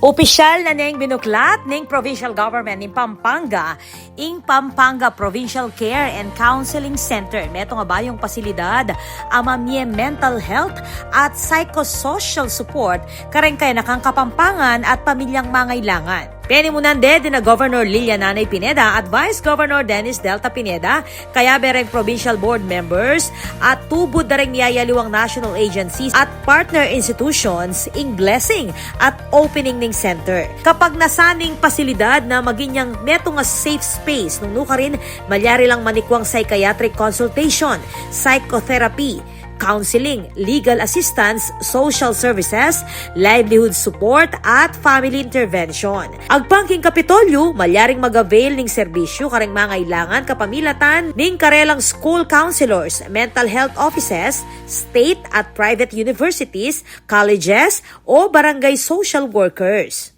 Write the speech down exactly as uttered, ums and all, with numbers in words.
Opisyal na neng binuklat ning provincial government ning Pampanga ing Pampanga Provincial Care and Counseling Center. Metung a bayung pasilidad a mamie mental health at psychosocial support kareng kayanakang Kapampangan at pamilyang mangailangan. Penimunan de dina Governor Lilia Nanay Pineda at Vice Governor Dennis Delta Pineda, kayabe reng provincial board members at tubud da reng miyayaliwang national agencies at partner institutions ing blessing at opening ning center. Kapagnasan ning pasilidad na maging yang metung a safe space nung nukarin malyari lang manikwang psychiatric consultation, psychotherapy, counseling, legal assistance, social services, livelihood support, at family intervention. Agpang king Kapitolyo, malyaring mag-avail ning serbisyu kareng mangailangan kapamilatan ning karelang school counselors, mental health offices, state at private universities, colleges, o barangay social workers.